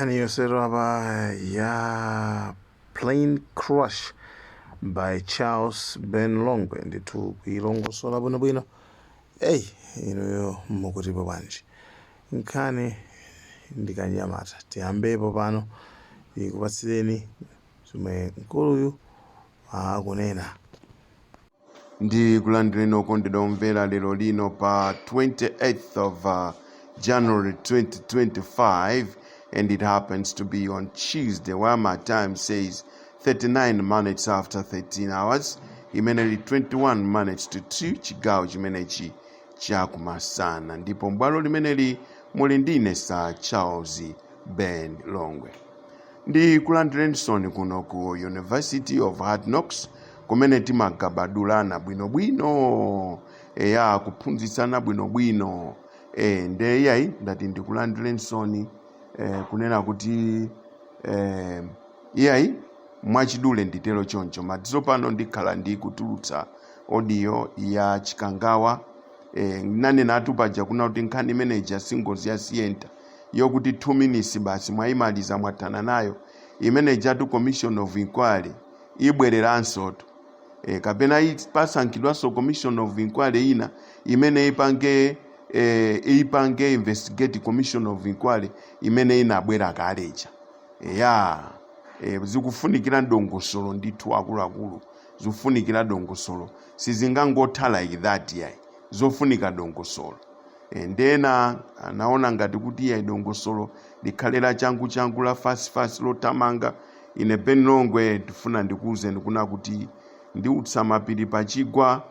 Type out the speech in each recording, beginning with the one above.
Nkhani yonsetu apa ya plane crash by Charles Ben Longwe, ndithu kuilongosola bwinobwino. Eyi, inuyo mukutipo bwanji? Nkhani ndikanyamata, tiyambepo pano ikupatsireni zomwe mkuluyu akunena. Ndi kulandireni okondedwa omvera lero lino pa 28th of January 2025, and it happens to be on Tuesday, where my time says 39 minutes after 13 hours, imene ili 21 minutes to 2, chigawo chimenechi chakumasana. Ndipo m'bwalo limeneli muli ndine Sir Charles Ben Longwe. Ndi kulandirenisoni kuno ku University of Hard Knocks, kumene timagabadulana bwinobwino, eya, kuphunzitsana bwinobwino. Nde iyayi, ndati ndikulandirenisoni, kunena kuti iyayi, mwachidule nditero choncho. Madzulo pano ndikhala ndi kutulutsa audio ya Chikangawa. Nanenatu paja kuna kuti nkhani imeneyi si ngozi ya Sienta yokuti 2 minutes basi mwayimaliza, mwathana nayo. Imene jatu commission of inquiry ibwereransotu, kapena pasankhidwanso commission of inquiry ina imene ipange investigate commission of inquiry imene inabwera kaleja. Ya, zikufunikira dongosolo ndithu, akuluakulu, zikufunikira dongosolo. Sizingangotha like that, yayi, zofunika dongosolo. Ndena anaona ngati kuti iyayi, dongosolo likhale la changu changu, la fast fast, lothamanga. Ine Ben Longwe ndifuna ndikuwuzeni kuna kuti ndiutsa mapiri pachigwa.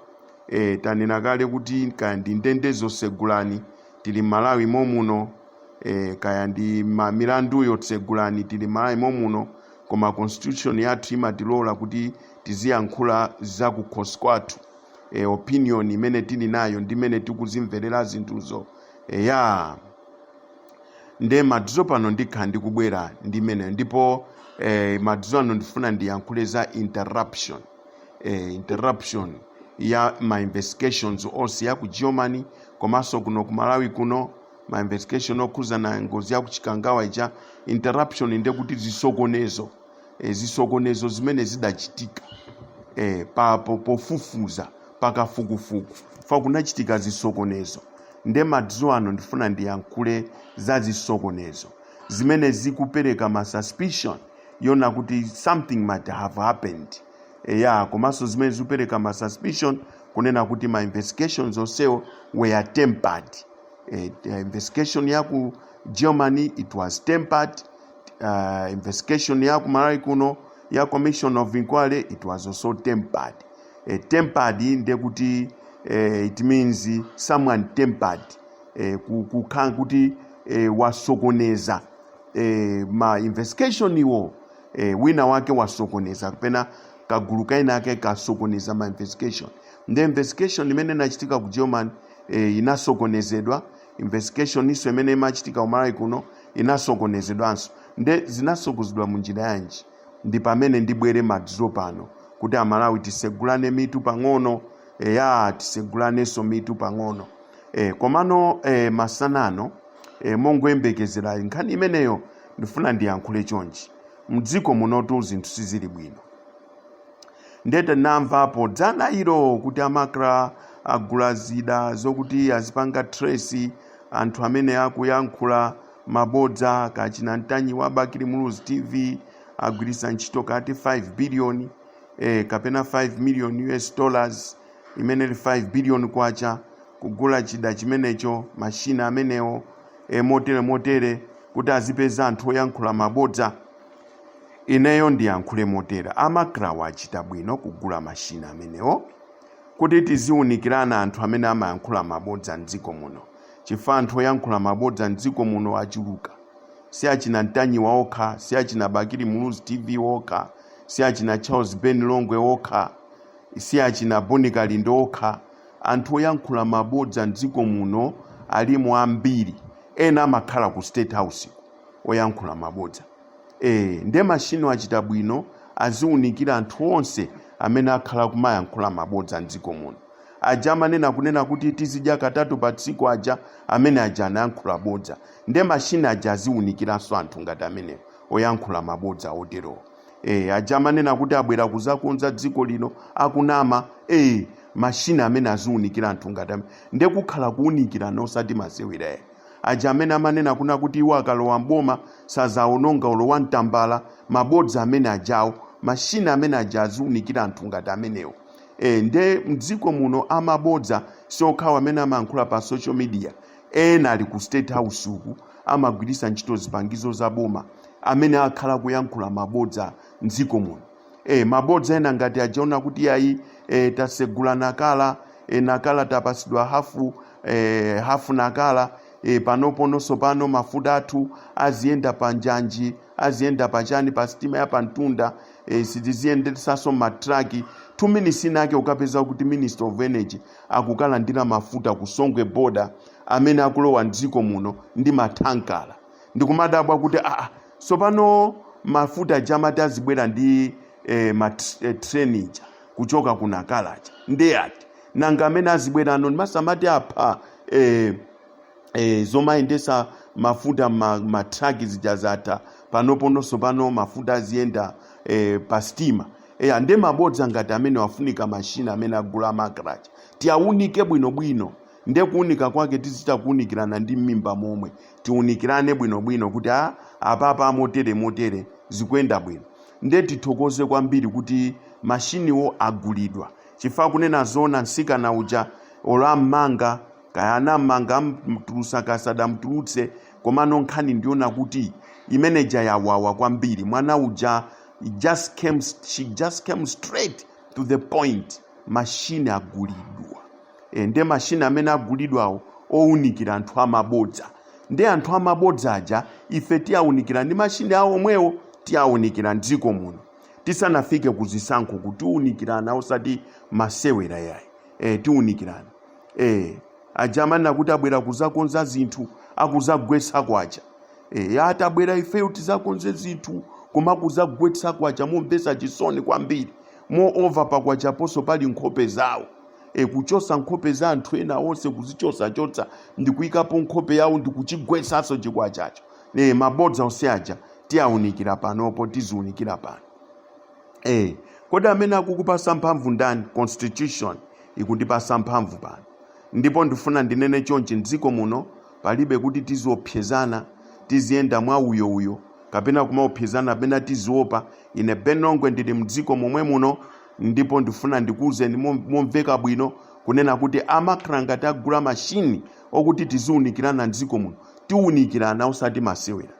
Tanena kale kuti kaya ndi ndende zosegulani, tili Malawi momuno. Kaya ndi milanduyo tsegulani, tili Malawi momuno. Koma constitution yathu imatilola kuti tiziyankhula zakukhosi kwathu, opinion imene tili nayo ndi imene tikuzimverera zinthuzo. Ya, nde madzulo pano ndikhala ndikubwera ndi imeneyo. Ndipo madzulo ano ndifuna ndiyankhule za interruption, interruption ya ma investigations onse ya ku Germany komanso kuno ku Malawi kuno, ma investigation okhuzana ngozi ya ku Chikangawa ija. Interruption ndekuti zisokonezo, zisokonezo zimene zidachitika papo pofufuza, pakafukufuku fa kunachitika zisokonezo. Nde madzulo ano ndifuna ndiyankhule za zisokonezo zimene zikupereka ma suspicion yona kuti something might have happened. Ya, komanso zimene zikupereka ma suspicion kunena kuti ma investigations onsewo were tampered. Investigation ya ku Germany, it was tampered. Investigation ya ku Malawi kuno ya commission of inquiry, it was also tampered. Tampered ndekuti it means someone tampered, kukhala kuti wasokoneza ma investigation iwo. Wina wake wasokoneza kapena kagulu kaina ake kasokoneza ma investigation. Nde investigation imene inachitika ku German inasokonezedwa. Investigation iso imene imachitika ku Malawi kuno inasokonezedwanso. Nde zinasokonezedwa munjira yanji? Ndi pamene ndibwere madzulo pano kuti Amalawi tisegulane mitu pang'ono. Eya, tisegulanenso mitu pang'ono. Komano masanano, mongoyembekezera nkhani imeneyo, ndifuna ndiyankhule chonchi: mdziko munotu zinthu sizili bwino. Ndete namvapo dzana ilo kuti a MACRA agula zida zokuti azipanga trace anthu amene akuyankhula mabodza, kachina Mtanyiwa, Bakili Muluzi TV, agwiritsa ntchito kati 5 billion, kapena 5 million US dollars, imene ili 5 billion kwacha, kugula chida chimenecho, mashina amenewo, motere motere, kuti azipeza anthu oyankhula mabodza. Ineyo ndiyankhule motere: a MACRA achita bwino kugula mashina amenewo kuti tiziwunikirana anthu amene amayankhula mabodza mdziko muno, chifukwa anthu oyankhula mabodza mdziko muno achuluka. Si achina Mtanyiwa okha, si achina Bakili Muluzi TV okha, si achina Charles Ben Longwe okha, si achina Boni Kalindo okha. Anthu oyankhula mabodza mdziko muno alimo ambiri. Ena amakhala ku State House oyankhula mabodza. Nde mashini achita bwino, aziwunikira anthu onse amene akhala kumayankhula mabodza mdziko muno. Aja amanena kunena kuti tizidya katatu pa tsiku aja, amene aja anayankhula bodza. Nde mashini aja aziwunikiranso anthu ngati amenewo oyankhula mabodza oterowo. Aja amanena kuti abwera kuzakonza dziko lino akunama. Mashini amene aziwunikira anthu ngati amene, nde kukhala kuwunikirana osati masewera. Aja amene amanena kuna kuti iwo akalowa mboma sazaononga ulowa mtambala, mabodza amene ajawo, mashini amene aja aziwunikira anthu ngati amenewo. Nde mdziko muno amabodza siokhawo amene amayankhula pa social media. Ena ali ku State House uku, amagwiritsa ntchito zipangizo za boma, amene akhala kuyankhula mabodza mdziko muno. Mabodza ena ngati ajaona kuti ayi, tasegula Nakala, Nakala tapasidwa hafu, hafu Nakala, panopononso pano mafuta athu aziyenda pa njanji, aziyenda pachani, pa sitima ya pamtunda, sitiziyendesanso matraki. 2 minutes inake ukapeza kuti Minister of Energy akukalandira mafuta ku Songwe border amene akulowa mdziko muno ndi mathankala. Ndikumadabwa kuti aa, sopano mafuta aja amati azibwera ndi ma train ija kuchoka ku Nakalaja ndi ati? Nanga amene azibwera ano ndimasamati apha zomayendesa mafuta matraki zija zatha, panopononso pano mafuta aziyenda pa sitima. Nde mabodza ngati amene wafunika mashina amene agula MACRA aja tiawunike bwinobwino. Nde kuunika kwake tizichita kuunikirana ndi m'mimba momwe, tiunikirane bwinobwino kuti a apapa motere motere zikuyenda bwino. Nde tithokoze kwambiri kuti mashiniwo agulidwa, chifukwa kunena zona msikana uja olo ammanga, kaya anammanga, amtulusa kasadamtulutse, komano nkhani ndiona kuti imeneja yawawa kwambiri. Mwana uja she just came straight to the point. Mashini agulidwa. Nde mashini amene agulidwawo owunikira anthu amabodza. Nde anthu amabodza aja ife tiyawunikira ndi mashini awo omwewo, tiyawunikira mdziko muno tisanafike kuzisankho, kutiwunikirana osati masewera yayi. Tiwunikirana. Aja amanena kuti abwera kuzakonza zinthu akuzagwetsa kwacha. Atabwera ifeyo tizakonze zinthu koma kuzagwetsa kwacha, momvetsa chisoni kwambiri. Moreover, pakwachaponso pali nkhope zawo. Kuchosa nkhope za anthu ena onse, kuzichosachotsa ndikuyikapo nkhope yawo ndikuchigwetsanso chikwachacho. Mabodza onse aja tiyawunikira panopo, tiziwunikira pano. Kodi amene akukupasa mphamvu ndani? Constitution ikundipasa mphamvu pano, ndipo ndifuna ndinene chonchi: mdziko muno palibe kuti tiziopsezana, tiziyenda mwa uyouyo kapena kumaopsezana kapena tiziopa. Ine Ben Longwe ndili mdziko momwe muno, ndipo ndifuna ndikuwuzeni momveka bwino kunena kuti a MACRA ngati agula mashini okuti tiziwunikirana mdziko muno, tiwunikirana osati masewera.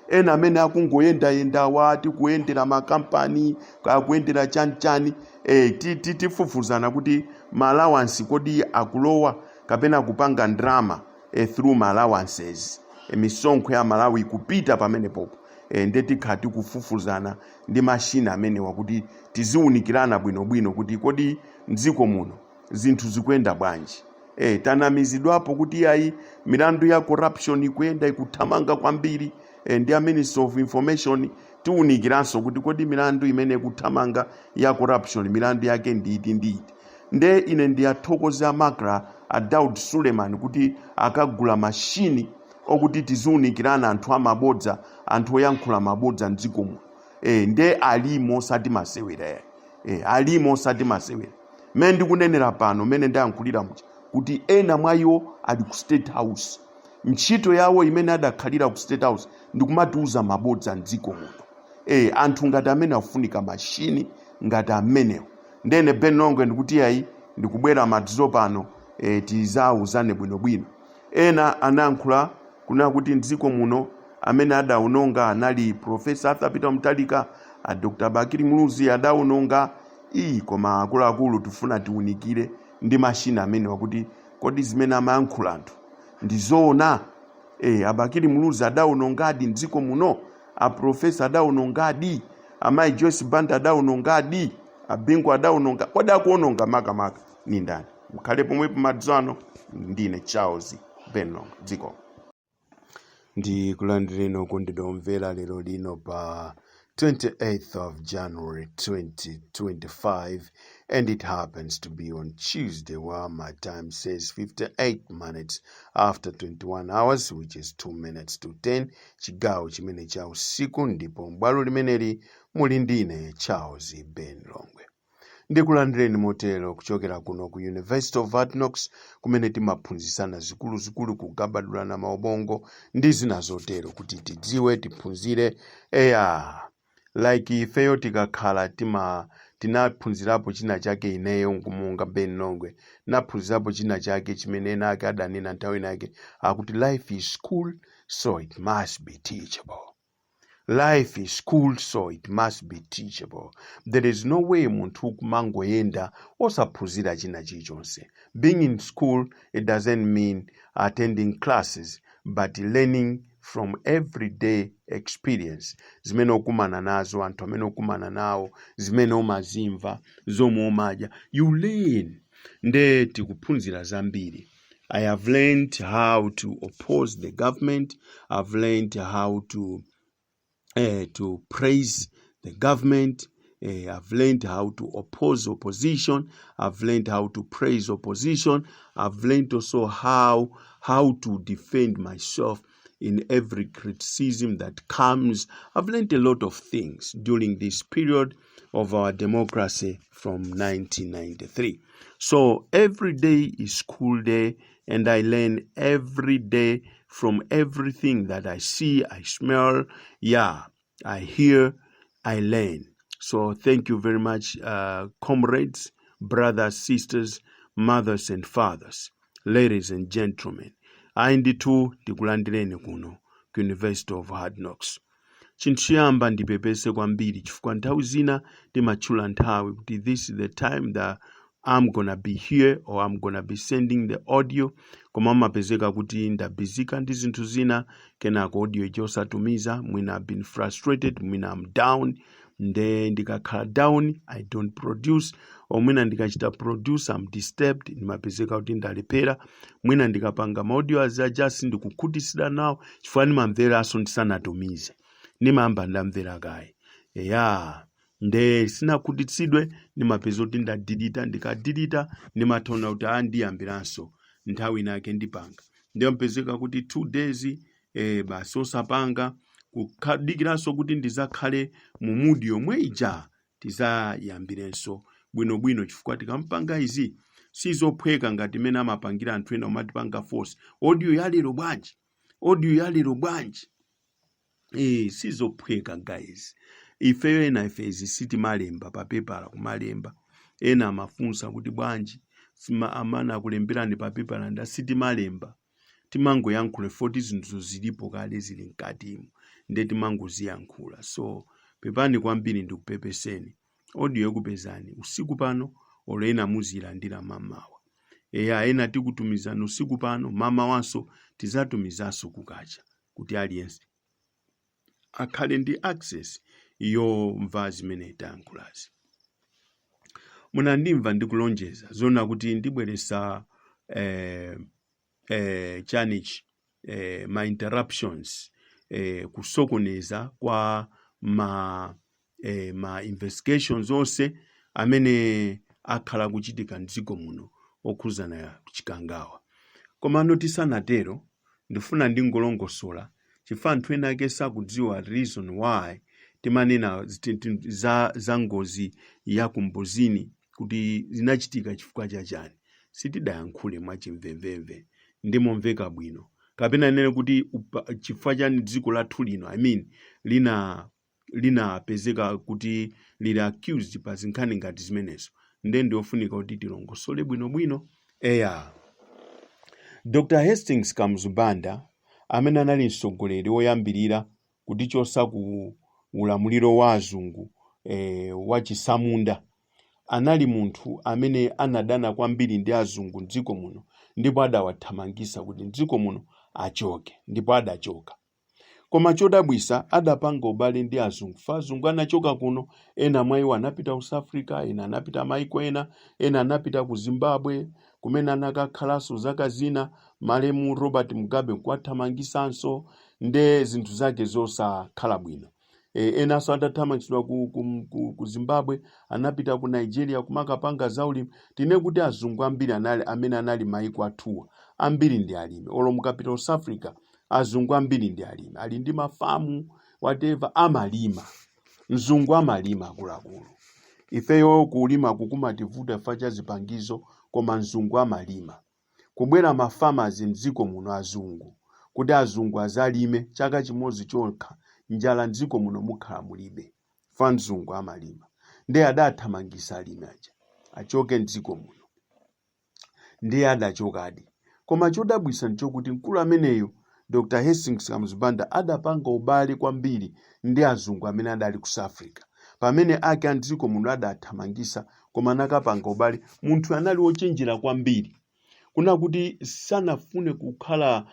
Ena amene akungoyendayendawa, tikuyendera makampani, akuyendera chanichani, tifufuzana kuti ma allowance kodi akulowa kapena kupanga ndrama through ma allowances, misonkho ya Malawi ikupita pamenepopo. Nde tikhala tikufufuzana ndi mashini amenewa kuti tiziwunikirana bwinobwino kuti kodi mdziko muno zinthu zikuyenda bwanji. Tanamizidwapo kuti ayi, milandu ya corruption ikuyenda, ikuthamanga kwambiri. Ndi a Minister of Information tiwunikiranso kuti kodi milandu imene ikuthamanga ya corruption, milandu yake ndiiti ndiiti. Nde ine ndiyathokoze a MACRA, a Daud Suleiman, kuti akagula mashini okuti tiziwunikirana anthu amabodza, anthu oyankhula mabodza mdziko muno. Nde alimo osati masewera. Alimo osati masewera. Mmene ndikunenera pano, mmene ndayankhulira muja, kuti ena mwa iwo ali ku State House, ntchito yawo imene adakhalira ku State House ndikumatiuza mabodza mdziko muno. Anthu ngati amene afunika mashini ngati amenewo. Ndene Ben Longwe ndikuti ayi, ndikubwera madzulo pano, tizauzane bwinobwino. Ena anayankhula kunena kuti mdziko muno amene adawononga anali Professor Arthur Peter Mutharika, a Dr Bakili Muluzi adawononga iyi. Koma akuluakulu, tifuna tiwunikire ndi mashini amenewa kuti kodi zimene amayankhula anthu ndi zoona? A Bakili Muluzi adawonongadi mdziko muno? A professor adawonongadi? Amayi Joyce Banda adawonongadi? A Bingu adawononga? Kodi akuwononga makamaka ni ndani? Mukhale pomwe madzulo ano. Ndine Charles Ben Longwe dziko. Ndikulandireni okondedwa omvera lero lino pa 28th of January 2025, and it happens to be on Tuesday, while my time says 58 minutes after 21 hours, which is 2 minutes to 10, chigawo chimene cha usiku, ndipo m'bwalo limeneli muli ndine Charles Ben Longwe. Ndikulandireni motero kuchokera kuno ku University of Hard Knocks, kumene timaphunzitsana zikuluzikulu, kugabadulana maubongo ndi zina zotero, kuti tidziwe, tiphunzire. Eya, like ifeyo tikakhala tinaphunzirapo china chake, ineyo nkumunga Ben Longwe naphunzirapo china chake chimene ena ake adanena nthawi inake, akuti life is school, so it must be teachable. Life is school, so it must be teachable. There is no way munthu kumangoyenda osaphunzira china chilichonse. Being in school, it doesn't mean attending classes, but learning from everyday experience, zimene ukumana nazo, anthu amene ukumana nawo, zimene umazimva, zomwe umadya, you learn. Nde tikuphunzira zambiri. I have learned how to oppose the government. I've learned how to praise the government. I've learned how to oppose opposition. I've learned how to praise opposition. I've learned also how to defend myself in every criticism that comes. I've learned a lot of things during this period of our democracy from 1993. So every day is school day, and I learn every day from everything that I see, I smell, yeah, I hear, I learn. So thank you very much, comrades, brothers, sisters, mothers and fathers, ladies and gentlemen. Ayi ndithu, ndikulandireni kuno ku University of Hard Knocks. Chinthu choyamba, ndipepese kwambiri chifukwa nthawi zina timatchula nthawi kuti this is the time that I'm gonna be here or I'm gonna be sending the audio, koma mapezeka kuti ndabizika ndi zinthu zina, kenako audio ija osatumiza. Mwina I've been frustrated, mwina I'm down. Nde ndikakhala down, I don't produce, or mwina ndikachita produce, I'm disturbed, ndimapezeka kuti ndalephera. Mwina ndikapanga ma audio aja sindikukhutitsidwa nawo chifukwa ndimamveranso ndisanatumize, ndimayamba ndamvera kaye. Eya, nde sinakhutitsidwe, ndimapeza kuti ndadelete. Ndikadelete, ndimathaona kuti a ndiyambiranso nthawi inake ndipanga. Ndiyo mpezeka kuti 2 days basi osapanga, kudikiranso kuti ndizakhale mu mood yomwe ija, tizayambirenso bwinobwino, chifukwa tikampanga izi sizophweka ngati imene amapangira anthu ena, umatipanga force, audio yalero bwanji, audio yalero bwanji? Sizophweka guys. Ifeyo ena ife izi sitimalemba papepala kumalemba. Ena amafunsa kuti bwanji amana akulemberani papepala nda sitimalemba, timangoyankhula poti zinthuzo zilipo kale, zili mkatimo, nde timangoziyankhula. So pepani kwambiri, ndikupepeseni. Audio yakupezani usiku pano, olo ena muzilandira mamawa. Eya, ena tikutumizani usiku pano, mamawanso tizatumizanso kukacha, kuti aliyense akhale ndi access yomva zimene tayankhulazi. Munandimva ndikulonjeza zona kuti ndibweresa chanichi, ma interruptions, kusokoneza kwa ma investigations onse amene akhala kuchitika mdziko muno okhuzana Chikangawa. Komano tisanatero, ndifuna ndingolongosola chifukwa anthu ena ake sakudziwa reason why timanena za ngozi ya kumbozini kuti zinachitika chifukwa chachani. Sitidayankhule mwachimvemvemve ndimomveka bwino, kapena nene kuti chifukwa chani dziko lathu lino, I mean, linapezeka kuti lili accused pa zinkhani ngati zimenezo. Nde ndiofunika kuti tilongosole bwinobwino. Eya, Dr Hastings Kamuzu Banda, amene anali mtsogoleri woyambirira kutichosa ku ulamuliro wa azungu wachisamunda, anali munthu amene anadana kwambiri ndi azungu mdziko muno, ndipo adawathamangisa kuti mdziko muno achoke, ndipo adachoka. Koma chodabwisa, adapanga ubale ndi azungu. Fa azungu anachoka kuno, ena mwa iwo anapita ku South Africa, ena anapita maiko ena, ena anapita ku Zimbabwe, kumene anakakhalanso zaka zina. Malemu Robert Mugabe nkuwathamangisanso, nde zinthu zake zosakhala bwino. Enanso atathamangitsidwa ku Zimbabwe anapita ku Nigeria kumakapanga zaulimi. Tine kuti azungu ambiri anali amene anali maiko athuwa, ambiri ndi alimi. Olo mukapita ku South Africa, azungu ambiri ndi alimi, ali ndi mafamu, whatever, amalima. Mzungu amalima, akuluakulu. Ifeyo kulima kukumativuta chifukwa cha zipangizo, koma mzungu amalima. Kubwera ma farmers mdziko muno azungu, kuti azungu azalime chaka chimodzi chokha, njala mdziko muno mukhala mulibe, fa mzungu amalima. Ndiye adathamangisa alimi aja achoke mdziko muno. Ndiye adachokadi. Koma chodabwisa nchokuti mkulu ameneyo, Dr Hastings Kamuzu Banda, adapanga ubale kwambiri ndi azungu amene adali ku South Africa, pamene ake a mdziko muno adathamangisa, koma anakapanga ubale. Munthu anali wochenjera kwambiri, kuna kuti sanafune kukhala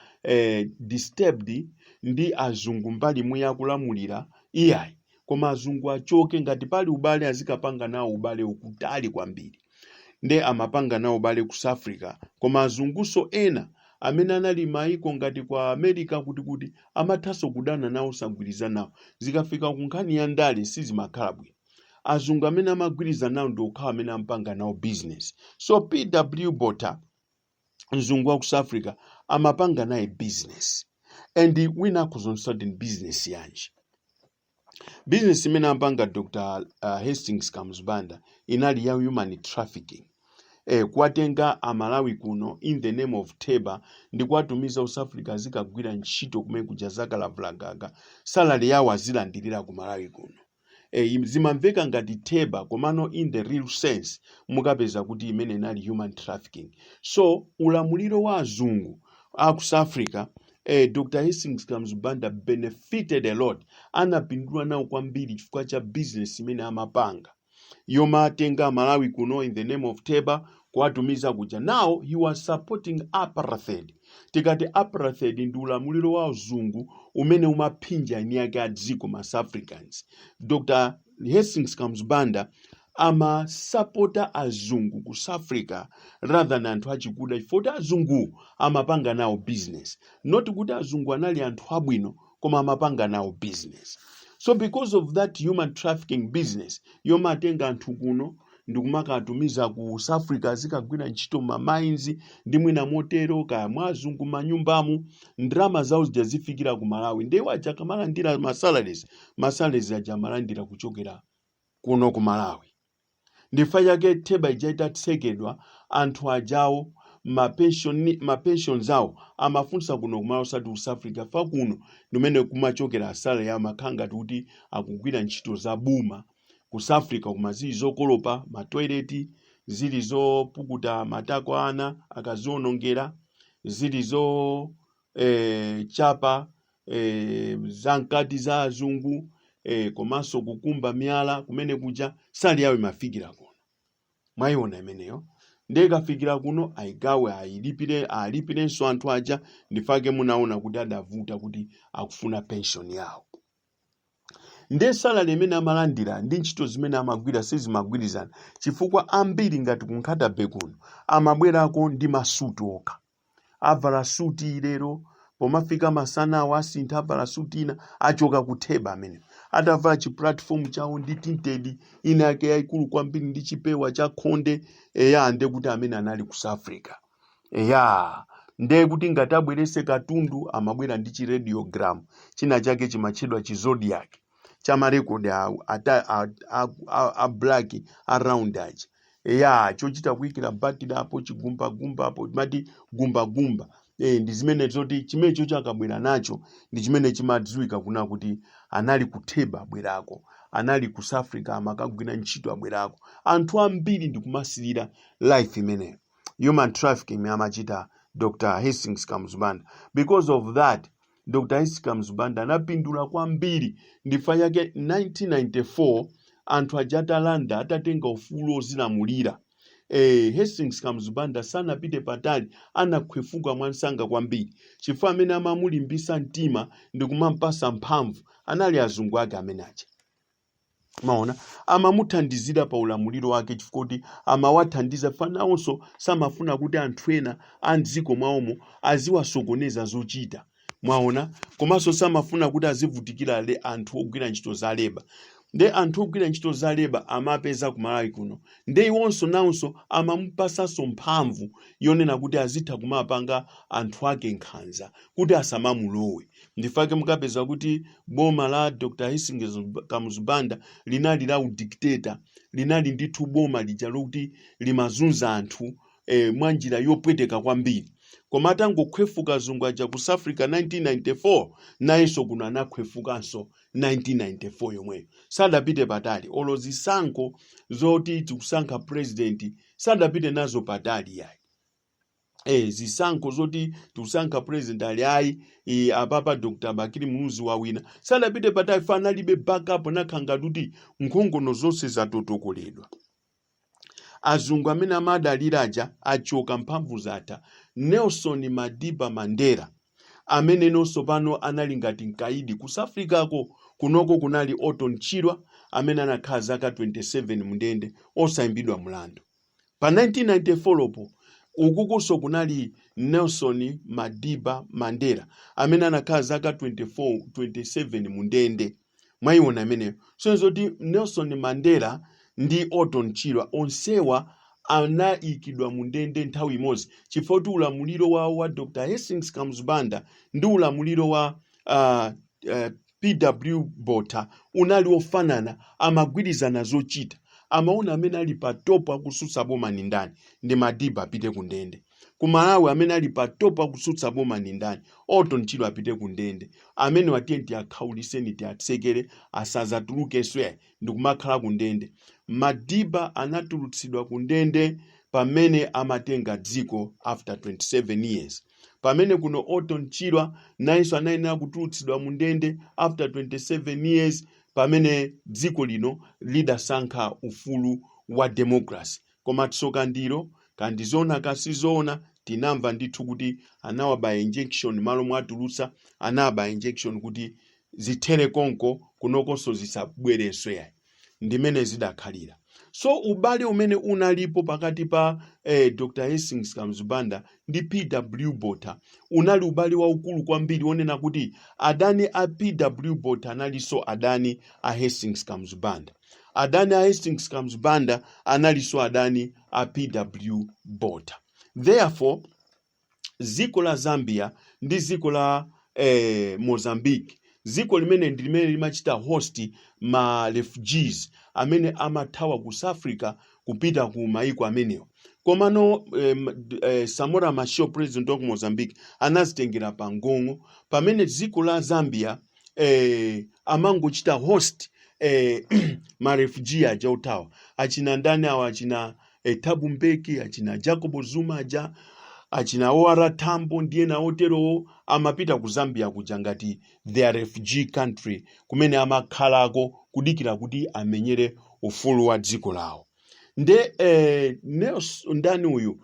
disturbed ndi azungu mbali imwe akulamulira, iyayi, koma azungu achoke. Ngati pali ubale, azikapanga nawo ubale ukutali kwambiri. Nde amapanga nawo ubale ku South Africa, koma azunguso ena amene anali maiko ngati kwa America kuti amathanso kudana nawo, sagwirizana nawo. Zikafika ku nkhani ya ndale sizimakhala bwino. Azungu amene amagwirizana nawo ndi okhawo amene amapanga nawo business. So PW Botha, mzungu wa ku South Africa, amapanga naye business. And wina akuzonsa kuti business yanji? Business imene amapanga Dr Hastings Kamuzu Banda inali ya human trafficking, kuwatenga Amalawi kuno in the name of theba ndi kuwatumiza ku South Africa azikagwira ntchito kumene kuja zakalavulagaga, salary yawo azilandirira ku Malawi kuno. Zimamveka ngati theba, komano in the real sense mukapeza kuti imene inali human trafficking. So ulamuliro wa azungu aku South Africa, Dr Hastings Kamuzu Banda benefited a lot, anapindula nawo kwambiri chifukwa cha business imene amapanga yomatenga Malawi kuno in the name of theba kuwatumiza kuja. Now he was supporting apartheid. Tikati apartheid, ndi ulamuliro wa uzungu umene umaphinja eni ake a dziko, ma South Africans. Dr Hastings Kamuzu Banda amasapota azungu ku South Africa rather than anthu achikuda, chifukwa kuti azungu amapanga nawo business. Not kuti azungu anali anthu abwino, koma amapanga nawo business. So because of that human trafficking business yomatenga anthu kuno ndikumakatumiza ku South Africa azikagwira ntchito ma mines ndi mwina motero, kaya mwa azungu manyumbamu, ndalama zawo zija zifikira ku Malawi. Ndiye aja akamalandira ma salaries, ma salaries aja amalandira kuchokera kuno ku Malawi. Ndifa chake theba ija itatsekedwa, anthu ajawo ma pensions awo amafunsa kuno kumalawi, osati ku South Africa. Fa kuno ndimene kumachokera salary yawo, makhala ngati kuti akugwira ntchito za boma. Ku South Africa koma zili zokolopa ma toilet, zili zopukuta matako ana akazionongera, zili zo chapa zamkati za azungu, komanso kukumba miyala kumene kuja, salary yawo imafikira kuno. Mwayiona imeneyo? Ndiye ikafikira kuno ayigawe, ayilipire, alipirenso anthu aja. Ndifake munaona kuti adavuta kuti akufuna pension yawo. Ndiye salary imene amalandira ndi ntchito zimene amagwira sizimagwirizana, chifukwa ambiri ngati ku Nkhata Bay kuno amabwerako ndi masuti okha. Avala suti lero, pomafika masana asintha, avala suti ina. Achoka kutheba amene atavala chi platform chawo ndi tinted ina yake yayikulu kwambiri ndi chipewa cha khonde, eya, nde kuti amene anali ku South Africa. Eya, nde kuti ngati abwerese katundu amabwera ndi chi radiogram china chake chimatchedwa chi Zodiac, cha marekodi a black a round aja, eya, chochita kuyikira batiri apo, chigumbagumba apo, mati gumbagumba. Ndi zimene zoti chimenecho chakabwera nacho ndi chimene chimadziwika kuna kuti anali kutheba abwerako, anali ku South Africa amakagwira ntchito abwerako. Anthu ambiri ndikumasilira life imeneyo, human trafficking imene amachita Dr Hastings Kamuzu Banda. Because of that, Dr Hastings Kamuzu Banda anapindula kwambiri. Ndifa yake 1994 anthu aja atalanda, atatenga ufulu ozilamulira, Hastings Kamuzu Banda sanapite patali, anakhwefuka mwansanga kwambiri, chifukwa amene amamulimbisa mtima ndi kumampasa mphamvu anali azungu ake amene aja. Maona, amamuthandizira pa ulamuliro wake chifukwa kuti amawathandiza fanawonso, samafuna kuti anthu ena a mdziko mwawomo aziwasokoneza zochita. Mwaona, komanso samafuna kuti azivutikira le anthu ogwira ntchito za labour. Nde anthu ogwira ntchito za labour amapeza ku Malawi kuno, nde iwonso nawonso amamupasanso mphamvu yonena kuti azitha kumapanga anthu ake nkhanza kuti asamamulowe. Ndifake mukapeza kuti boma la Dr Hastings Kamuzu Banda linali la udictator, linali ndithu boma lija lokuti limazunza anthu mwa njira yopweteka kwambiri. Koma atangokhwefuka azungu aja ku South Africa 1994, nayenso kuno anakhwefukanso 1994 yomweyo. Sadapite patali, olo zisankho zoti tikusankha president sadapite nazo patali yayi. Zisankho zoti tikusankha president ali ayi, apapa Dr Bakili Muluzi wawina, sadapite patali fa analibe backup. Nakhala ngati kuti nkhongono zonse zatotokoledwa, azungu amene amadalira aja achoka, mphamvu zatha. Nelson Madiba Mandela amene nonso pano anali ngati mkaidi ku South Africako, kunoko kunali Orton Chirwa amene anakhala zaka 27 mundende osayimbidwa mlandu. Pa 1994 lopo ukukunso kunali Nelson Madiba Mandela amene anakhala zaka 24 27 mundende. Mwayiona imeneyo? So zoti Nelson Mandela ndi Orton Chirwa onsewa anayikidwa mundende nthawi imodzi chifukwa kuti ulamuliro wawo wa Dr Hastings Kamuzu Banda ndi ulamuliro wa PW Botha unali ofanana, amagwirizana zochita. Amaona amene ali pa top akusutsa boma ni ndani? Ndi Madiba, apite ku ndende. Ku Malawi amene ali pa top akusutsa boma ni ndani? Orton Chirwa, apite ku ndende. Amene watiye tiakhauliseni, tiatsekere, asazatulukenso yayi, ndikumakhala ku ndende. Madiba anatulutsidwa ku ndende pamene amatenga dziko after 27 years, pamene kuno Orton Chirwa nayenso anayenera kutulutsidwa mu ndende after 27 years pamene dziko lino lidasankha ufulu wa democracy. Koma tsoka ndilo, kandizoona kasizoona, tinamva ndithu kuti anawabaya injection. Malo mwatulutsa, anawabaya injection kuti zithere konko, kunokonso zisabwerenso yayi. Ndimene zidakhalira. So ubale umene unalipo pakati pa Dr Hastings Kamuzu Banda ndi PW Botha unali ubale waukulu kwambiri, wonena kuti adani a PW Botha analinso adani a Hastings Kamuzu Banda, adani a Hastings Kamuzu Banda analinso adani a PW Botha. Therefore dziko la Zambia ndi dziko la Mozambique, dziko limene ndi limene limachita host ma refugees amene amathawa ku South Africa kupita ku maiko amenewo. Komano Samora Machel, president wa ku Mozambique, anazitengera pa ngong'o, pamene dziko la Zambia amangochita host ma refugee aja othawa, achina ndani awa, achina Thabo Mbeki, achina Jacob Zuma aja, achina OR Tambo ndi ena oterowo, amapita ku Zambia kuja ngati their refugee country, kumene amakhalako kudikira kuti amenyere ufulu wa dziko lawo. Nde Nelson, ndani uyu,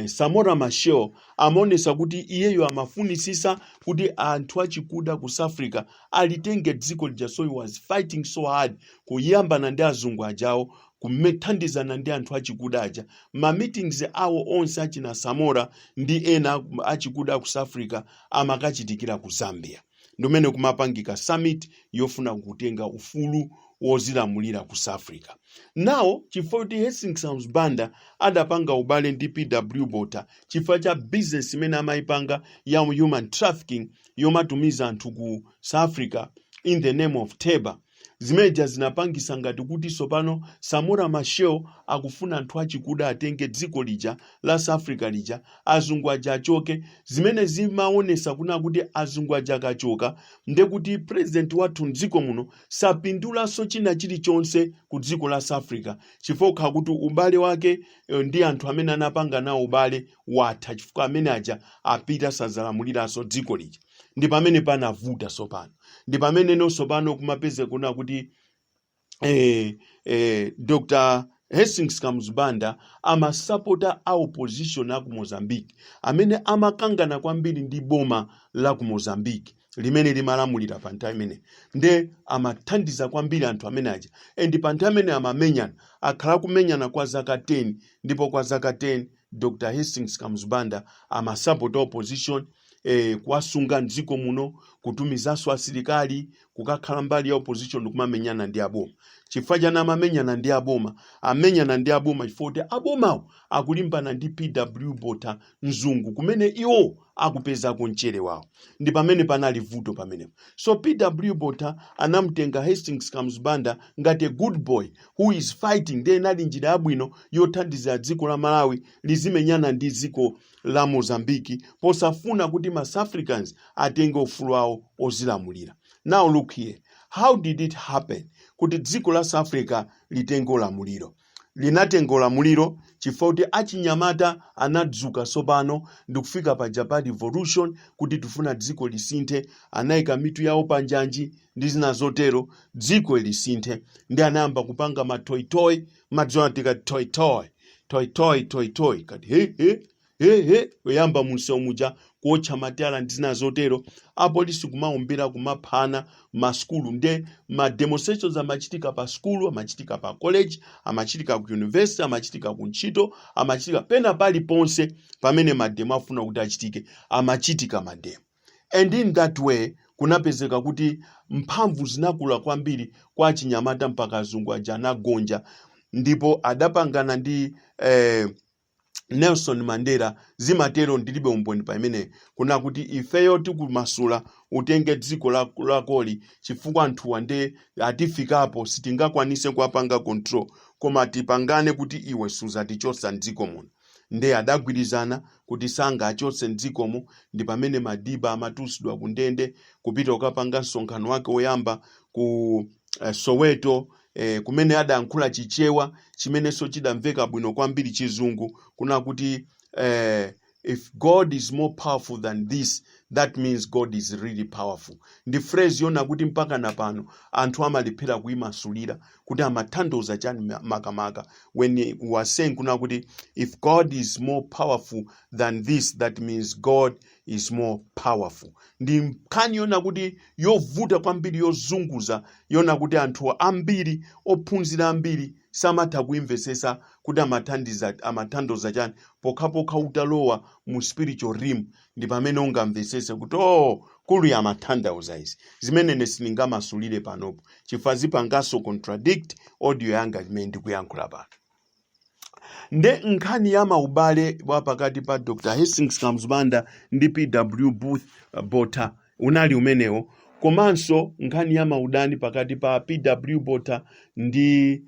Samora Machel amaonesa kuti iyeyo amafunisisa kuti anthu achikuda ku South Africa alitenge dziko lija. So he was fighting so hard kuyambana ndi azungu ajawo, kumethandizana ndi anthu achikuda aja. Ma meetings awo onse achina Samora ndi ena achikuda ku South Africa amakachitikira ku Zambia, ndimene kumapangika summit yofuna kutenga ufulu wozilamulira ku South Africa. Now chifukwa kuti Hastings Kamuzu Banda adapanga ubale ndi PW Botha chifukwa cha business imene amayipanga ya human trafficking, yomatumiza anthu ku South Africa in the name of Theba, zimeneja zinapangisa ngati kuti sopano Samora Machel akufuna anthu achikuda atenge dziko lija la South Africa lija, azungu aja achoke, zimene zimaonesa kuna kuti azungu aja akachoka, ndekuti president wathu mdziko muno sapindulanso china chilichonse ku dziko la South Africa, chifukwa kukhala kuti ubale wake ndi anthu amene anapanga nawo ubale watha, chifukwa amene aja apita, sazalamuliranso dziko lija. Ndi pamene panavuta sopano, ndi pamene nonso pano kumapeze kuna kuti Dr Hastings Kamuzu Banda amasapota a opposition aku Mozambique amene amakangana kwambiri ndi boma la ku Mozambique limene limalamulira pa nthawi imene. Nde amathandiza kwambiri anthu amene aja, and pa nthawi imene amamenyana, akhala kumenyana kwa zaka 10, ndipo kwa zaka 10 Dr Hastings Kamuzu Banda amasapota opposition. Kuwasunga mdziko muno, kutumizanso asilikali kukakhala mbali ya opposition ndikumamenyana ndi aboma. Chifukwa chani amamenyana ndi aboma? Amenyana ndi aboma chifukwa kuti abomawo akulimbana ndi PW Botha, mzungu, kumene iwo akupezako mchere wawo. Ndi pamene panali vuto pamenepo. So PW Botha anamtenga Hastings Kamuzu Banda ngati a good boy who is fighting. Ndiye inali njira yabwino yothandizira dziko la Malawi lizimenyana ndi dziko la Mozambiki, posafuna kuti ma South Africans atenge ufulu wawo ozilamulira. Now look here, how did it happen kuti dziko la South Africa litenge ulamuliro? Linatenga ulamuliro chifukwa kuti achinyamata anadzuka tsopano ndikufika paja pa revolution kuti tifuna dziko lisinthe. Anayika mitu yawo pa njanji ndi zina zotero, dziko lisinthe. Ndi anayamba kupanga matoyitoyi. Madziwa tikati toyitoyi, toyitoyi, toyitoyi, kati he he he he, kuyamba munsewu muja kuotcha matayala ndi zina zotero, apolisi kumaombera, kumaphana masukulu. Nde ma demonstrations amachitika pa sukulu, amachitika pa college, amachitika ku university, amachitika ku ntchito, amachitika pena paliponse pamene mademo afuna kuti achitike, amachitika mademo. And in that way kunapezeka kuti mphamvu zinakula kwambiri kwa achinyamata, mpaka azungu aja anagonja, ndipo adapangana ndi Nelson Mandela. Zimatero, ndilibe umboni pamene kuna kuti ifeyo tikumasula, utenge dziko lakoli, chifukwa anthuwa nde atifikapo, sitingakwanise kuwapanga control, koma tipangane kuti iwe suzatichotsa mdziko muno. Nde adagwirizana kuti sangachotse mdzikomo. Ndi pamene Madiba amatulutsidwa ku ndende kupita kukapanga msonkhano wake woyamba ku Soweto, kumene adayankhula Chichewa chimenenso chidamveka bwino kwambiri, Chizungu, kuna kuti "If God is more powerful than this, that means God is really powerful." Ndi phrase yona kuti mpaka na pano anthu amalephera kuyimasulira kuti amatanthauza chani makamaka when he was saying kuna kuti "If God is more powerful than this, that means God is more powerful." Ndi nkhani yona kuti yovuta kwambiri, yozunguza, yona kuti anthu ambiri ophunzira ambiri samatha kuimvesesa kuti amatanthauza chani, pokhapokha utalowa mu spiritual realm, ndi pamene ungamvesese kuti, oh, kulu amatanthauza izi, zimene ine sindingamasulire panopo chifukwa zipanganso contradict audio yanga imene ndikuyankhula pano. Nde nkhani ya maubale wa pakati pa Dr Hastings Kamuzu Banda ndi PW Booth Botha unali umenewo. Komanso nkhani ya maudani pakati pa PW Botha ndi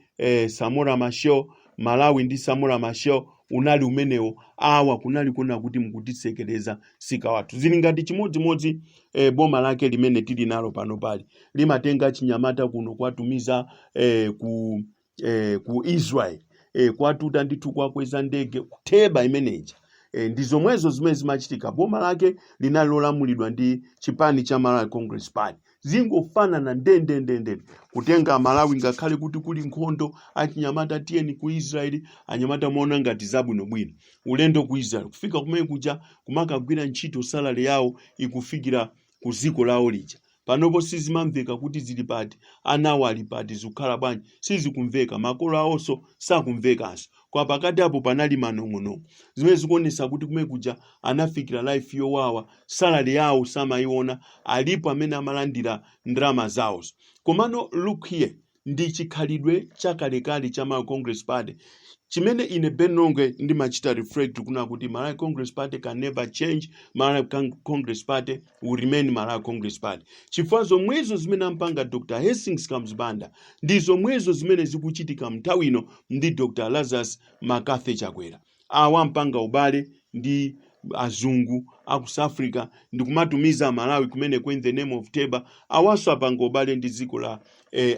Samora Machel, Malawi ndi Samora Machel, unali umenewo. Awa kunali kuona kuti mukutitsekereza sika wathu. Zili ngati chimodzimodzi boma lake limene tili nalo pano pali limatenga chinyamata kuno kuwatumiza ku Israel, kwatuta ndithu, kwakweza ndege kutheba imeneja. Ndi zomwezo zimene zimachitika. Boma lake linali lolamulidwa ndi chipani cha Malawi Congress Party. Zingofanana ndendendende, kutenga Malawi ngakhale kuti kuli nkhondo, achinyamata tiyeni ku Israeli. Anyamata maona ngati zabwinobwino, ulendo ku Israel, kufika kumene kuja kumakagwira ntchito, salary yawo ikufikira ku dziko lawo lija. Panopo sizimamveka kuti zili pati, anawo ali pati, zikukhala bwanji, sizikumveka, makolo awonso sakumvekanso. Kwa pakati apo panali manong'onong'o, zimene zikuonesa kuti kumene kuja anafikira life yowawa, salary yawo samayiona, alipo amene amalandira ndalama zawozo. Komano look here, ndi chikhalidwe chakalekale cha Malawi Congress Party chimene ine Ben Longwe ndimachita reflect kuna kuti Malawi Congress Party can never change. Malawi Congress Party will remain Malawi Congress Party, chifukwa zomwezo zimene ampanga Dr Hastings Kamuzu Banda ndi zomwezo zimene zikuchitika mnthawi ino ndi Dr Lazarus McCarthy Chakwera. Awa ampanga ubale ndi azungu aku South Africa ndikumatumiza Malawi kumeneko in the name of Theba. Awanso apanga ubale ndi dziko la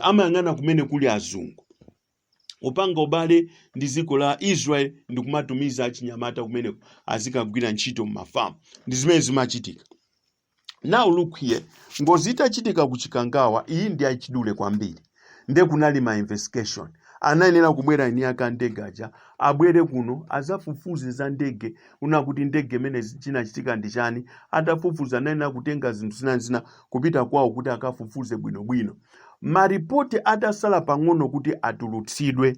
amayang'ana kumene kuli azungu, upanga ubale ndi dziko la Israel ndikumatumiza achinyamata kumeneko azikagwira ntchito m'mafamu. Ndi zimene zimachitika. Now look here, ngozi itachitika ku Chikangawa, iyi ndi achidule kwambiri, nde kunali ma investigation. Anayenera kubwera eni ake a ndege aja, abwere kuno azafufuze za ndege, una kuti ndege imene chinachitika ndi chani. Atafufuza, anayenera kutenga zinthu zina kupita kwawo kuti akafufuze bwinobwino. Maripoti atasala pang'ono kuti atulutsidwe,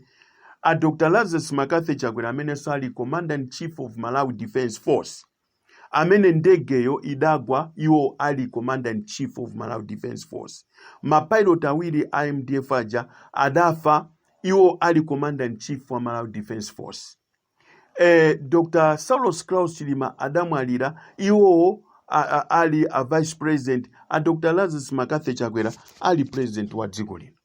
a Dr Lazarus McCarthy Chakwera, amene sali Commander in Chief of Malawi Defense Force, Amene ndegeyo idagwa iwo ali Commander in Chief of Malawi Defence Force. Mapilot awiri a MDF aja adafa iwo ali Commander in Chief wa Malawi Defence Force. Dr Saulos Klaus Chilima adamwalira iwowo ali a Vice President, a Dr Lazarus McCarthy Chakwera ali President wa dziko lino.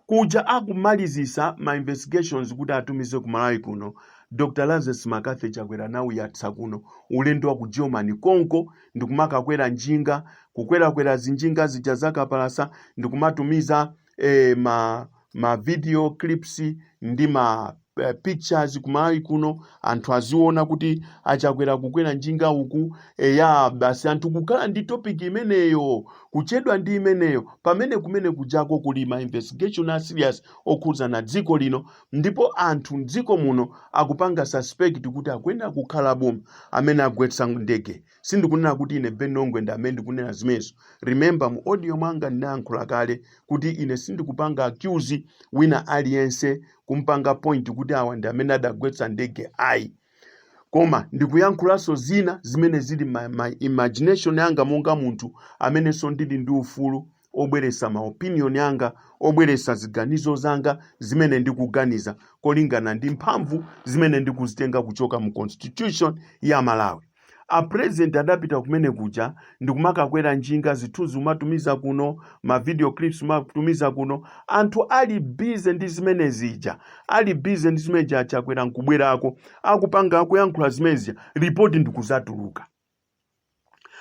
Kuja akumalizisa ma investigations kuti atumize ku Malawi kuno, Dr Lazarus McCarthy Chakwera nawuyatsa kuno ulendo wa ku Germany konko, ndikumakakwera njinga, kukwerakwera zinjinga zija zakapalasa, ndikumatumiza ma video clips ndi ma pictures ku Malawi kuno, anthu aziona kuti aChakwera kukwera njinga uku. Eya, basi, anthu kukhala ndi topic imeneyo, kuchedwa ndi imeneyo, pamene kumene kujako kuli ma investigation a serious okhudzana dziko lino, ndipo anthu mdziko muno akupanga suspect kuti akuyenera kukhala boma amene agwetsa ndege. Sindikunena kuti ine Ben Longwe ndi amene ndikunena zimenezo. Remember, mu audio mwanga ndinayankhula kale kuti ine sindikupanga accuse wina aliyense, kumpanga point kuti awa ndi amene adagwetsa ndege, ayi, koma ndikuyankhulanso zina zimene zili my imagination yanga monga munthu amenenso ndili ndi ufulu obweresa ma opinion yanga, obweresa ziganizo zanga zimene ndikuganiza kolingana ndi mphamvu zimene ndikuzitenga kuchoka mu Constitution ya Malawi. A President adapita kumene kuja ndikumakakwera njinga, zithunzi umatumiza kuno, ma video clips umatumiza kuno, anthu ali busy ndi zimene zija, ali busy ndi zimene zija. Chakwera nkubwerako, akupanga, akuyankhula zimene zija, ripoti ndikuzatuluka,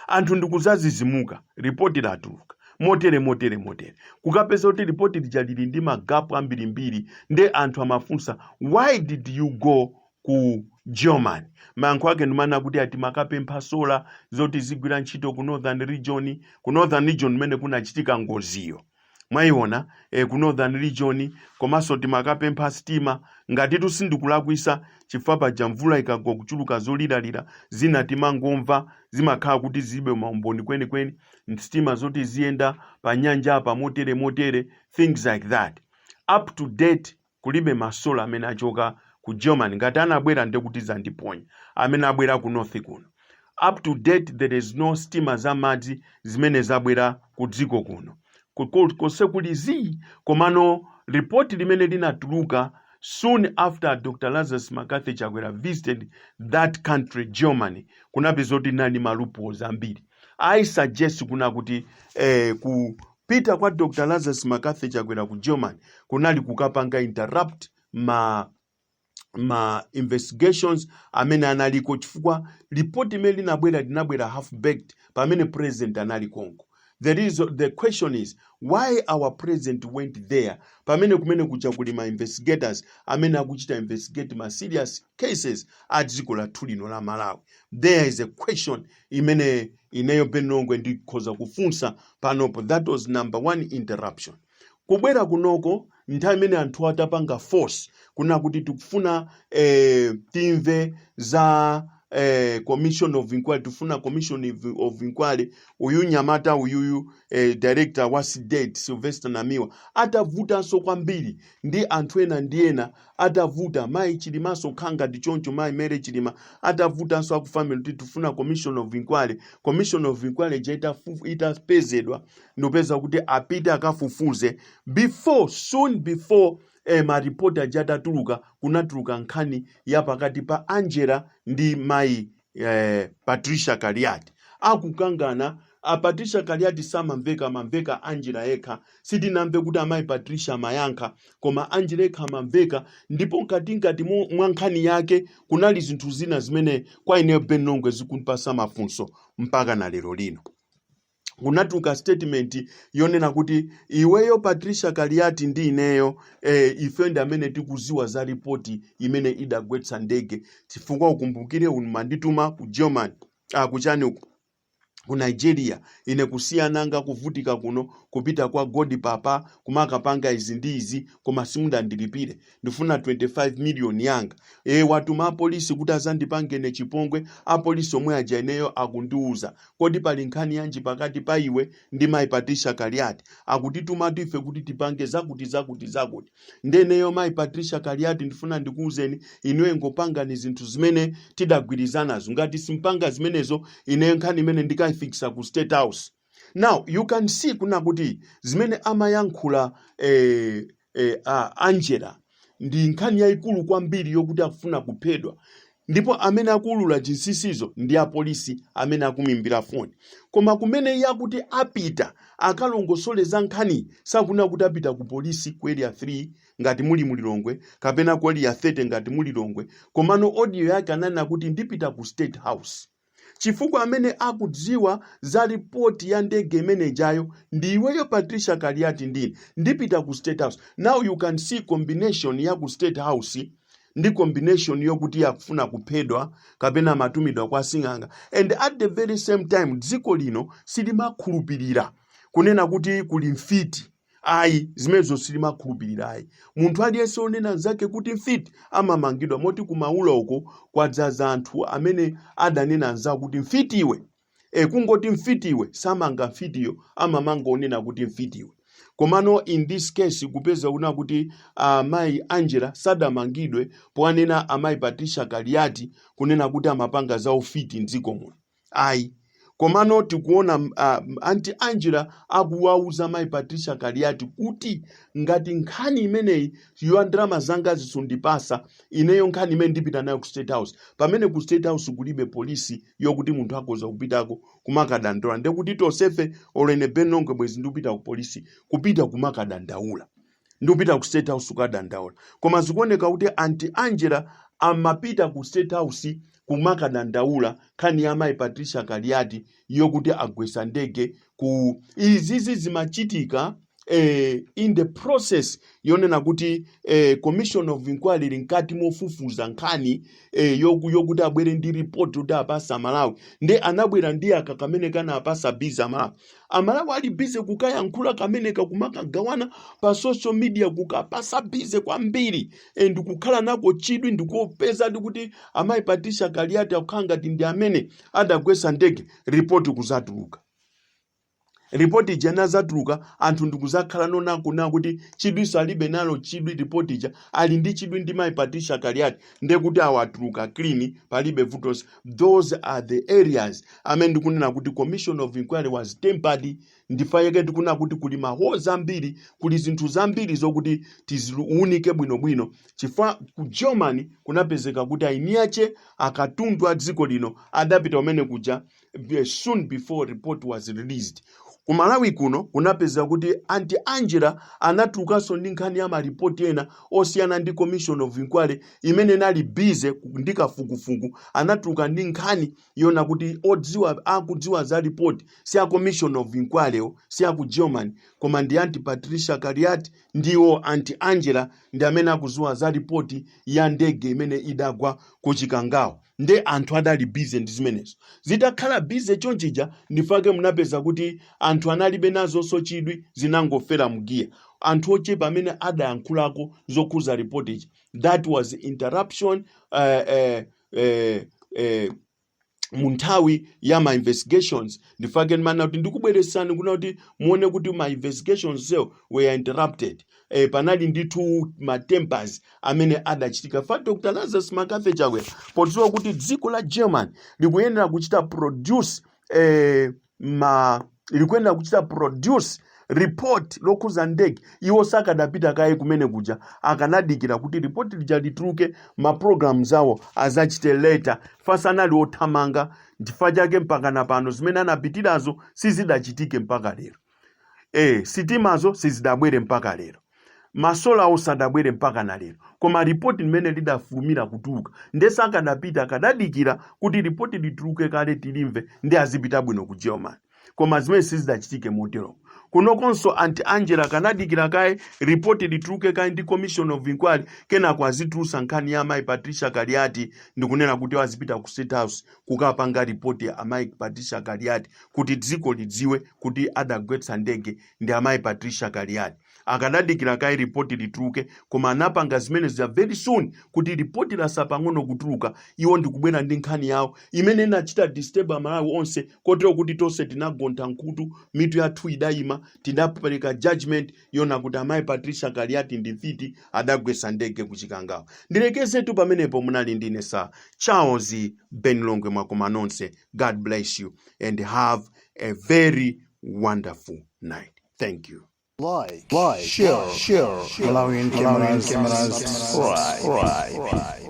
anthu ndikuzazizimuka, ripoti latuluka motere, motere, motere, kukapeza kuti ripoti lija lili ndi ma gap ambirimbiri. Nde anthu amafunsa, "Why did you go ku Germany?" Mayankho ake ndimanena kuti ati makapempha solar zoti zigwira ntchito ku Northern Region, ku Northern Region kumene kunachitika ngoziyo, mwayiona, ku Northern Region, komanso timakapempha sitima, ngatitu sindikulakwisa, chifukwa paja mvula ikagwa kuchuluka zoliralira zina timangomva, zimakhala kuti zilibe maumboni kwenikweni, sitima zoti ziyenda pa nyanja apa, motere motere, things like that. Up to date kulibe ma solar amene achoka ku Germany. Ngati anabwera, ndekuti zandiponya amene abwera ku north kuno. Up to date there is no sitima za madzi zimene zabwera ku dziko kuno. Konse kuli zii. Komano ripoti limene linatuluka soon after Dr Lazarus McCarthy Chakwera visited that country, Germany, kunapeza kuti nali ma loopholes ambiri. I suggest kuna kuti kupita kwa Dr Lazarus McCarthy Chakwera ku Germany kunali kukapanga interrupt ma investigations amene analiko, chifukwa ripoti imene linabwera linabwera half baked pamene President anali konko. The question is why our President went there pamene kumene kuja kuli ma investigators amene akuchita investigate ma serious cases a dziko lathu lino la Malawi. There is a question imene ineyo Ben Longwe ndikhoza kufunsa panopo. That was number one interruption. Kubwera kunoko nthawi imene anthu atapanga force kuna kuti tikufuna timve za commission of inquiry, tifuna commission of inquiry, uyu nyamata uyuyu, director wa CDEDI Sylvester Namiwa atavutanso kwambiri ndi anthu ena ndi ena, atavuta mayi Chilimaso khanga ndi choncho, mayi Mary Chilima atavutanso aku family kuti tifuna commission of inquiry. Commission of inquiry ija itapezedwa, ndikupeza kuti apite akafufuze before, soon before maripoti aja atatuluka, kunatuluka nkhani ya pakati pa Angela ndi mayi Patricia Kaliati akukangana. A Patricia Kaliati samamveka, amamveka Angela yekha. Sitinamve kuti amayi Patricia amayankha, koma Angela yekha amamveka, ndipo mkatikati mwa nkhani yake kunali zinthu zina zimene kwa ineyo Ben Longwe zikundipasa mafunso mpaka na lero lino. Kunatuluka statement yonena kuti iweyo Patricia Kaliati ndi ineyo, ife ndi amene tikuziwa za ripoti imene idagwetsa ndege, chifukwa ukumbukire umandituma ku Germany, kuchani uku. Ku Nigeria ine kusiyananga kuvutika kuno, kupita kwa God Papa kumakapanga izi ndi izi, koma simudandilipire. Ndifuna 25 million yanga. Watuma apolisi kuti azandipangene chipongwe. Apolisi omwe aja ineyo akundiuza, "Kodi pali nkhani yanji pakati pa iwe ndi mayi Patricia Kaliati? Akutitumatu ife kuti tipange zakuti, zakuti, zakuti." Ndeneyo mayi Patricia Kaliati, ndifuna ndikuwuzeni inuyo, ngopangani zinthu zimene tidagwirizanazo. Ngati simpanga zimenezo, ineyo nkhani imene ndikayifikisa ku State House. Now you can see kuna kuti zimene amayankhula Angela ndi nkhani yayikulu kwambiri yokuti akufuna kuphedwa, ndipo amene akuulula chinsinsizo ndi apolisi amene akumimbira foni. Koma kumene iye akuti apita akalongosole za nkhani, sakunena kuti apita ku polisi ku Area 3 ngati muli mulilongwe, kapena ku Area 30 ngati mulilongwe. Komano audio yake ananena kuti, "Ndipita ku State House, chifukwa amene akudziwa za ripoti ya ndege imene ijayo ndi iweyo Patricia Kaliati. Ndine ndipita ku State House." Now you can see combination ya ku State House ndi combination yokuti akufuna kuphedwa kapena amatumidwa kwa sing'anga. And at the very same time, dziko lino silimakhulupirira kunena kuti kuli mfiti, ayi. Zimenezo silimakhulupirira, ayi. Munthu aliyense onena nzake kuti mfiti amamangidwa, moti kumaula uko kwadzaza anthu amene adanena anzawo kuti mfitiwe. Kungoti mfitiwe, samanga mfitiyo, amamanga onena kuti mfitiwe. Komano in this case kupeza kuna kuti amayi Angela sadamangidwe poanena amayi Patricia Kaliati kunena kuti amapanga za ufiti mdziko muno, ayi. Komano tikuona Anti Angela akuwauza mayi Patricia Kaliati kuti ngati nkhani imeneyi ya ndalama zanga zisundipasa ineyo, nkhani imene ndipita nayo ku State House, pamene ku State House kulibe polisi yokuti munthu akhoza kupitako kumakadandaula. Ndekuti tonsefe, olo ine Ben Longwe, bwezi ndikupita ku polisi, kupita kumakadandaula, ndikupita ku State House kukadandaula. Koma zikuoneka kuti Anti Angela amapita ku State House kumakadandaula nkhani ya mayi Patricia Kaliati yokuti agwesa ndege. Ku izizi zimachitika in the process yonena kuti commission of inquiry ili mkati mofufuza nkhani yokuti abwere ndi report kuti apasa Amalawi. Ndi anabwera ndi aka kamene kanapasa busy Amalawi. Amalawi ali busy kukayankhula kameneka, kumakagawana pa social media, kukapasa busy kwambiri ndikukhala nako chidwi, ndikupeza kuti amayi Patricia Kaliati akukhala ngati ndi amene adagwesa ndege. Ripoti kuzatuluka, ripoti ija inazatuluka, anthu ndikuzakhala nonakuna kuti chidwiso alibe nalo chidwi ripoti ija, ali ndi chidwi ndi mayi Patricia Kaliati. Ndekuti awatuluka clean, palibe vutos. Those are the areas amene ndikunena kuti commission of inquiry was tampered. Ndifayeke tikunena kuti kuli maho zambiri, kuli zinthu zambiri zokuti tiziunike bwinobwino, chifukwa ku Germany kunapezeka kuti ainiache akatundu a dziko lino adapita umene kuja soon before report was released. Ku Malawi kuno kunapeza kuti Anti Angela anatulukanso ndi nkhani ya maripoti ena osiyana ndi commission of inquiry imene inali busy ndi kafukufuku. Anatuluka ndi nkhani yona kuti odziwa, akudziwa za report si a commission of inquiry, si aku Germany, koma ndi Anti Patricia Kaliati. Ndiwo Anti Angela ndi amene akudziwa za ripoti ya ndege imene idagwa ku Chikangawa. Nde anthu adali busy ndi zimenezo. Zitakhala busy chonchija, ndifake munapeza kuti anthu analibe nazonso chidwi, zinangofera mgiya. Anthu ochepa amene adayankhulako zokhuza ripoti ija. That was interruption mu nthawi ya ma investigations. Ndifake ndimana kuti ndikubweresani kuna kuti muone kuti ma investigations zewo were interrupted. Panali ndithu ma tampers amene adachitika fa Dr Lazarus McCarthy Chakwera podziwa kuti dziko la German likuyenera kuchita produce ma likuyenera kuchita produce report lokhuza ndege, iwo sakadapita kaye kumene kuja, akanadikira kuti report lija lituluke, ma programs awo azachite later. Fasanali othamanga, nchifukwa chake mpaka na pano zimene anapitirazo sizidachitike mpaka lero. Sitimazo sizidabwere mpaka lero, masolawo sadabwere mpaka na lero, koma ripoti limene lidafulumira kutuluka. Ndese akanapita, akadadikira kuti ripoti lituluke kale, tilimve, ndi azipita bwino ku Germany. Koma zimene sizidachitike motero. Kunokonso Anti Angela kanadikira kaye ripoti lituluke kaye ndi commission of inquiry, kenako azitulusa nkhani ya amayi Patricia Kaliati ndikunena kuti azipita ku State House kukapanga ripoti ya amayi Patricia Kaliati kuti dziko lidziwe kuti adagwetsa ndege ndi amayi Patricia Kaliati. Akanadikira kaye ripoti lituluke, koma anapanga zimene za very soon kuti ripoti lasala pang'ono kutuluka, iwo ndikubwera ndi nkhani yawo imene inachita disturb Amalawi onse, kotero kuti tonse tinagontha nkhutu, mitu yathu idayima, tinapereka judgment yona kuti amayi Patricia Kaliati ndi mfiti, adagwetsa ndege kuChikangawa. Ndilekezetu pamenepo. Munali ndine Sir Charles Ben Longwe. Mwakoma nonse. God bless you and have a very wonderful night. Thank you. Like, share, Malawian Cameras, subscribe.